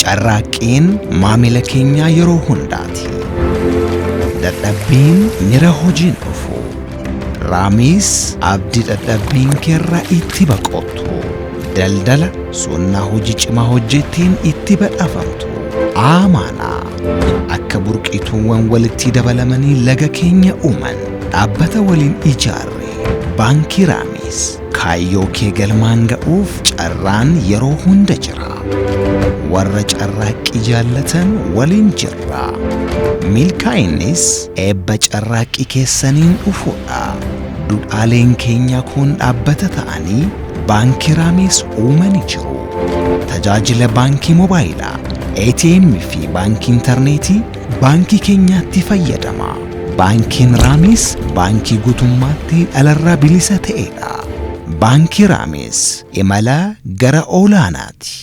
Carraaqqiin maamila keenyaa yeroo hundaati. Dadhabbiin mira hojiin dhufu. Raamis abdii dadhabbiin keerraa itti baqottu. Daldala sunnaa hojii cimaa hojjetteen itti badhaafamtu. Amaanaa akka burqituuwwan walitti dabalamanii laga keenya uuman dhaabbata waliin ijaarre Baankii Raamis kaayyoo kee galmaan ga'uuf carraan yeroo hunda jira. Warra carraaqqii jaallatan waliin jirra. Milkaa'innis eebba carraaqqii keessaniin dhufuudha. Duudhaaleen keenya kun dhaabbata ta'anii Baankii Raamis uumanii jiru. Tajaajila baankii moobaayilaa, ATM fi baankii intarneetii baankii keenyaatti fayyadama. Baankiin Raamis baankii guutummaatti dhalarraa bilisa ta'edha. Baankii Raamis imala gara olaanaati.